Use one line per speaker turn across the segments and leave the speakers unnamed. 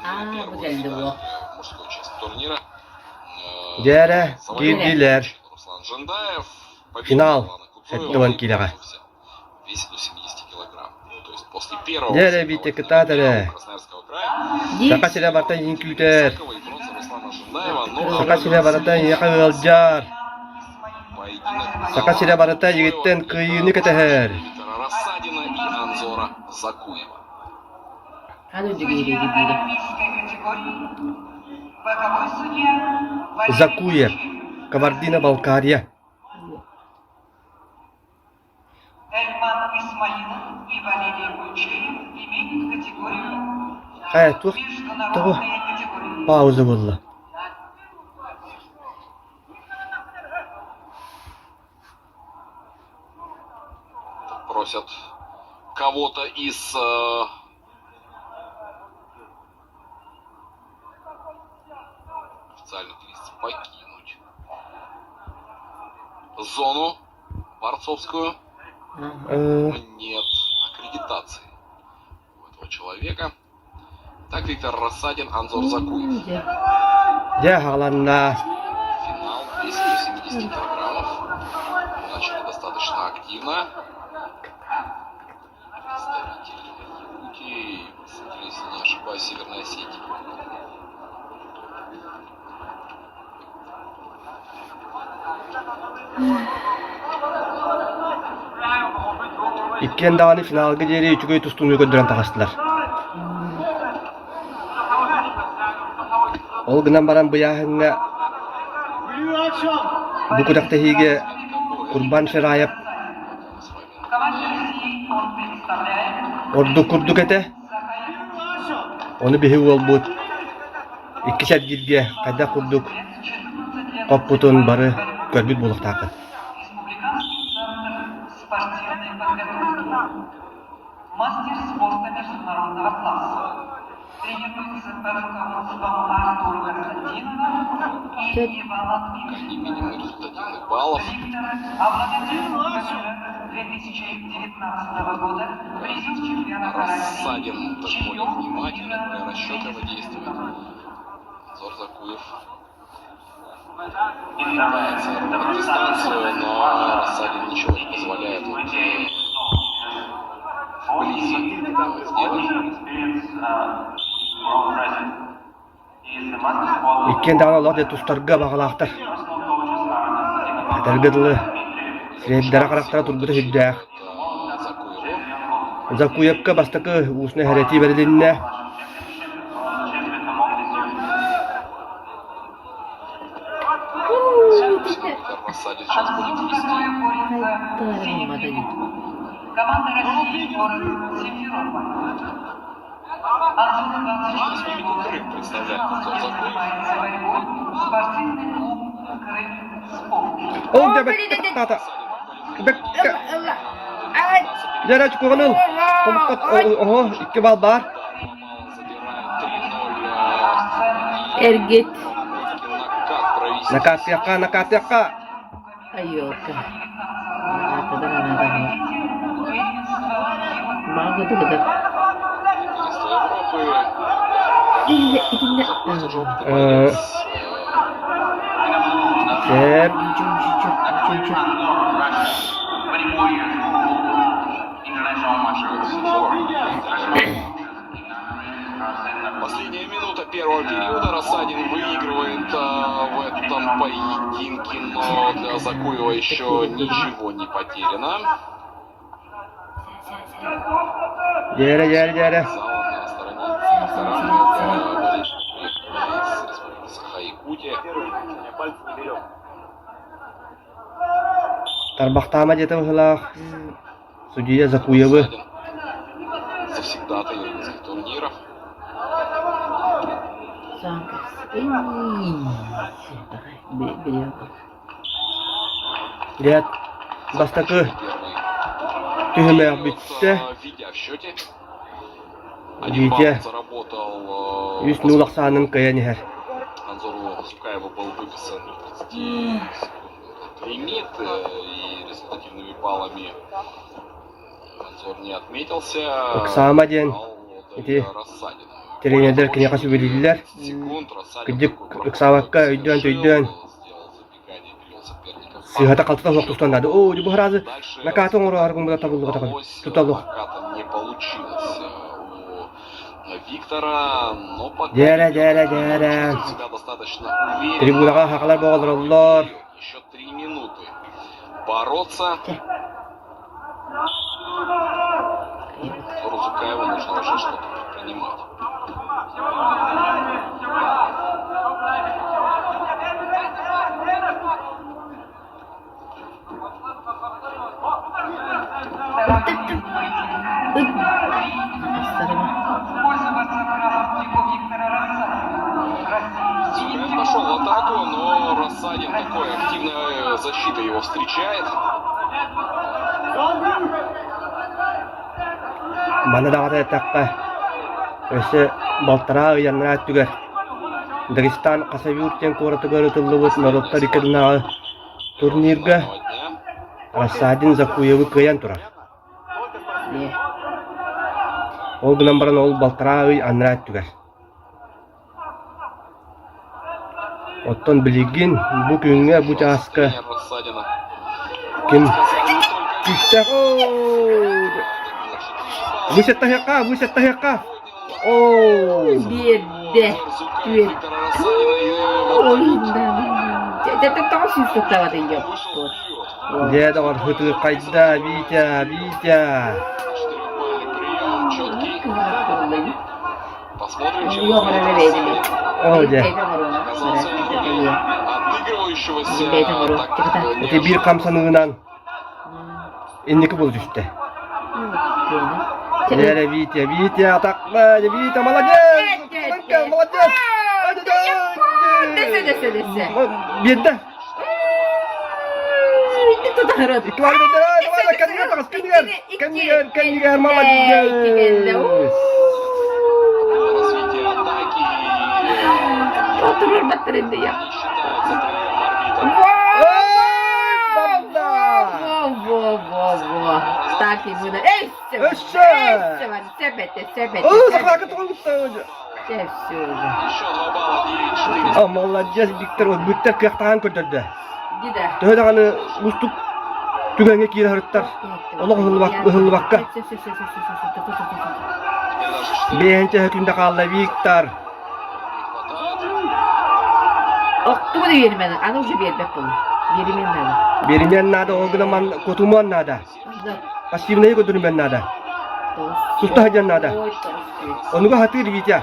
Аа, бу кэллэ буо.
Дьээрэ, киирдилэр. Финал 70 киилэҕэ. Дьээрэ Витя кытаат эрэ. Саха сирэ барыта иһин күүтэр. Саха сирэ барыта эйиэхэ ыалдьар. Саха сирэ барыта эйигиттэн кыайыыны кэтэһэр. Закуев, Кабардино-Балкария. Хайа, туох тоҕо пауза буолла?
Просят кого-то из официальных лиц покинуть зону борцовскую. Нет аккредитации у этого человека. Так Виктор Рассадин, Анзор Закуев.
Дьэ, хааланна.
Финал 270 килограммов. Начали достаточно активно. Представитель Якутии, представитель, если не ошибаюсь, Северной Осетии.
Иккиэн даҕаны финалга диэри үчүгэй тустууну көрдөрөн таҕыстылар. Ол гынан баран быйааһыҥҥа бу күрэхтэһиигэ Курбан Шираев ордук курдук этэ. Ону биһи уолбут иккис эргииргэ хайдах курдук хоппутун бары көрбүт буолуохтааххыт.
Мастер спорта международного класса. Тренируется под руководством Артура Константинова и Ивана
Как минимум результативных баллов.
Виктор, обладатель Кубка 2019 года, призер чемпионата
Рассадин
России,
так более
чемпион
внимательно,
мира
более расчетливо действует.
2019
Анзор Закуев пытается рвать дистанцию, но Рассадин ничего не позволяет вот, вблизи этого сделать.
Иккиэн даҕаны олох дьэ тустарга баҕалаахтар. Этэргэ дылы, сирэйдэрэ-харахтара турбута сүрдээх.
Закуеву.
Закуевка бастакы уусунай хэрэтии бэрилиннэ.
Рассадин сейчас будет вести.
Команда России город Симферополь.
Республику Крым представляет Анзор Закуев.
Спортивный клуб «Крым Спорт».
Ол да бэккэ бэккэ Дьэ, чукуганыл. Оһо, икки бал баар.
Эргит.
Накатыахха, накатыахха.
Айылка. Маҕа Итиннэ
Сеп.
Последняя минута первого периода. Рассадин выигрывает в этом поединке, но для Закуева еще ничего не потеряно.
Дьээрэ, дьээрэ, дьээрэ.
Зал на стороне Саранова, болельщик из Республики Саха-Якутия.
Тарбахтаама диэтэ быһыылаах. Судьуйа Закуевы.
Завсегдата юридических турниров.
Дьэ, бастакы түһүмэх бүттэ.
Ведя в счете.
Витя үс нуул ахсаанын кыайан иһэр.
Анзору Зукаеву был выписан 30 лимит и результативными баллами Анзор не отметился.
Ыксаама диэн ити
Рассадину.
Тренердэр киниэхэ сүбэлииллэр. Кырдьык, ыксаабакка өйдөөн-төйдөөн сыыһата-халтыта суох тустан наада. Оо, бу сразу накаты оҥороору гыммыта табыллыбатах туталых. Дьээрэ, дьээрэ, дьээрэ. Трибунаҕа хахалар боҕолороллор.
Бороться. Рузукаеву нужно уже что-то предпринимать. Пошел в атаку, но Рассадин такой активная защита его встречает.
Манна даҕаны эттэххэ, өссө балтараа ый анараа өттүгэр Дагестан Хасавюрт диэн куоратыгар ыытыллыбыт норуоттар икки турнирга Рассадин Закуевы кыайан турар. Ол гынан баран ол балтараа ый анараа өттүгэр. Оттон билигин бу күҥҥэ бу чааска ким күүстээх Высеттаһыахха, высеттаһыахха! Оо!
Биэрдэ. Түөрт. Тоҕо сүүс туттабатый
Дьэ, доҕор, ытыырхайда, Витя, Витя! Оо, дьэ. Ити биир хамсаныгынан инники буола түстэ. Дьэ, Витя, Витя, атакла, Витя, молодец! Молодец! Биэрдэ. Кэннигэр, кэннигэр, молодец!
Oturur ya. Во, во, во. Так и буде. Эй,
Өссө!
Себете, себете.
О, сахалака тугун
Все, все уже.
О, молодец, Виктор, вот Виктор кыахтаан көрдөрдө.
Дида.
Төһө даҕаны уустук түгэҥҥэ киирэ сырыттар, олох ыһыллыбакка. Биэһинчэ күндэ хаалла Виктор.
Оттугу да биэримэн, аны уже биэрбэт буолу. Биэримиэн наада.
Биэримиэн наада, ол гынан кутумуон наада. Пассивнайы көрдөрүмэн наада. Туста сылдьан наада. Онуга хатыыр Витя.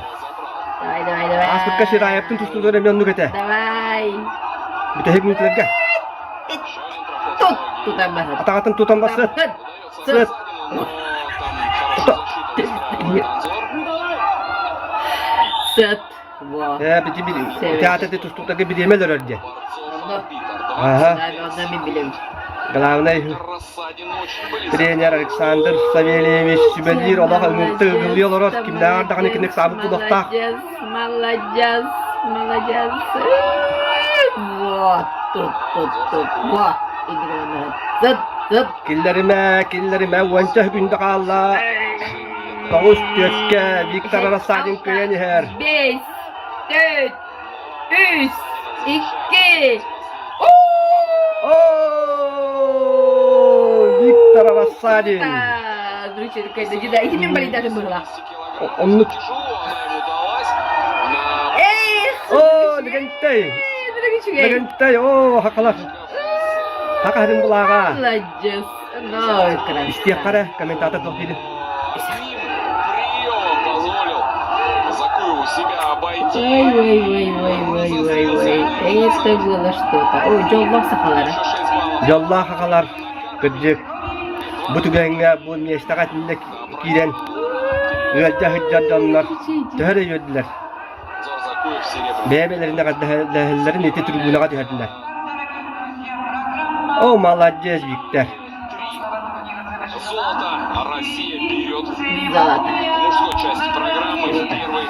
Давай, давай, давай.
Ааспыкка Шираевтын тустуулар эмиэ оннук этэ.
Давай.
Бүтэһик мүнүүтэлэргэ.
Тут тутан басат.
Атаҕатын тутан басыт. Сыт.
Сыт. Во.
Э, бити театрды тустууктарга бириэмэ өлөрөр диэн. Ага.
Онно мин билэбин.
Главный тренер Александр Савельевич сүбэлиир олох ыҥырты ыгыллыы олорор кимнээҕэр даҕаны киник саабыт булуохтаах.
Молодец, молодец, молодец. Вот, тут, тут, тут, вот. Зып, зып.
Киллэримэ, киллэримэ, уонча күндэ хаалла. Тоҕус түөккэ Виктор Рассадин кыайан иһэр.
Бэс, төрт, үс, икки,
О, Виктор Рассадин.
Ити мин балейдатын быһылаах.
Оннук. О, Лэгэнтэй. Лэгэнтэй, о, хакалар. Хакаһын булааҕа.
Молодец. Ну, красава.
Истиэххэ комментатор туох диирин.
Приемом позволил Закуеву себя обойти.
Ой, ой, ой, ой, ой, ой, ой. Это было что-то. Ой, дьоллоох сахалара.
Дьоллоох хахалар, кырдьык, бу түгэҥҥэ бу миэстэҕэ итиннэ киирэн ыалдьа сылдьар дьоннор төһө эрэ үөрдүлэр. Бэйэ-бэйэлэрин эҕэрдэлэһэллэрин ити трибунаҕа түһэрдилэр. О, молодец, Виктор!
Золото Россия берет
Золото.
в мужской части программы в первый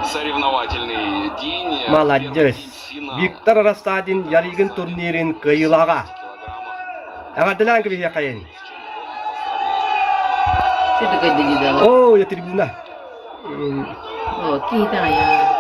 соревновательный день.
Молодец! Виктор Рассадин Ярыгин турнирын кыайыылааҕа. Эҕэрдэлээн кэбиһиэххэйин.
Что такое дегидала?
О, я трибуна.
Оо, киһи даҕайа.